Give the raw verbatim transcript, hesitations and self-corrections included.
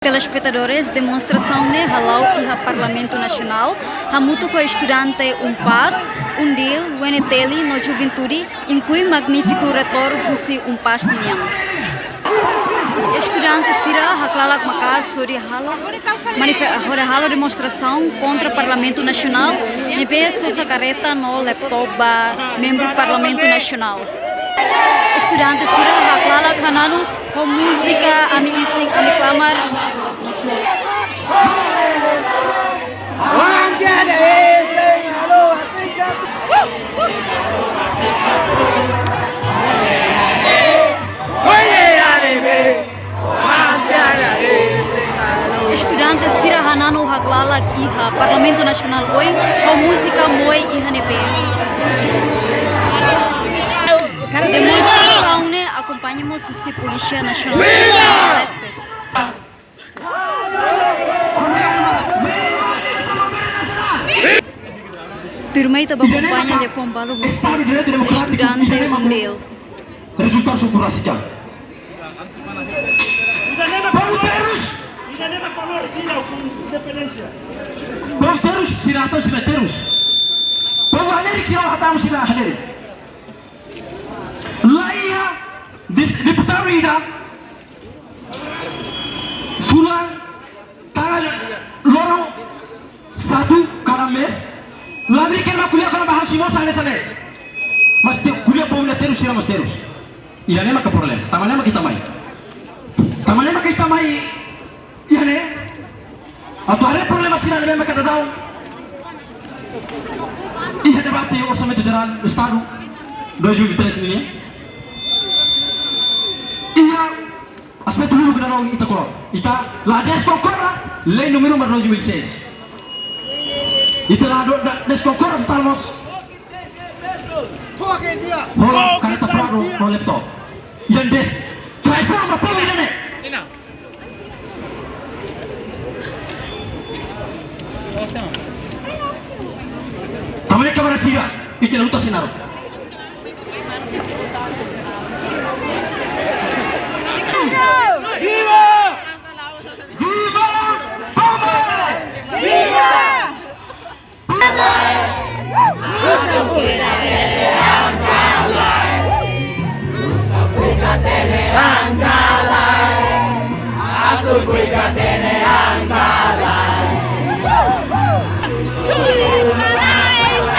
Telespetadores, demonstrasaun ne'e hala'o iha Parlamentu Nasionál, hamutuk ho estudante UNPAZ, UNDIL, UNTL no juventude, inklui magnífiku reitór husi UNPAZ nian. Estudante sira haklalak maka'as hodi halo manife-, hodi halo demonstrasaun kontra Parlamentu Nasionál, ne'ebé sosa karreta no laptop ba membru Parlamentu Nasionál. Estudante sira haklalak hananu ho múzika Ami Isin Ami Klamar. Estudante sira hananu haklalak iha Parlamentu Nasionál oin ho múzika Moe iha ne'ebé. Demonstrasaun ne'e akompaña mós husi Polísia Nasionál Timor-Leste. Tuirmai ita bá akompaña liafuan balu husi estudante UNDIL. Rezultadu sukura sika. Povu terus. Povu terus, sira hatama sira terus. Povu halerik, sira hatama sira halerik. La iha dis-, deputadu ida fulan tanggal loron satu kada mês, la bele ko'alia kona-ba ha'u-nia moris hanesan ne'e. Mas ita ko'alia povu nia terus, sira mós terus. Iha ne'e maka problema. Tanba ne'e maka ita mai. Tanba ne'e maka ita mai iha ne'e atu haree problema sira ne'ebé maka daudaun iha debate Orsamentu Jerál Estadu dois mil e vinte e três nian. Iha aspetu uluk daudaun ita kolo-, ita la deskonkorda lei númeru um barra dois mil e seis. Ita la do-, la deskonkorda totál mós. Hola karreta Prado no laptop. Iha ne'e dehan traisaun ba povu ida-ne'e. Tanba ne'e kámara sira, ita luta sira. Viva! Viva! Palma! Viva!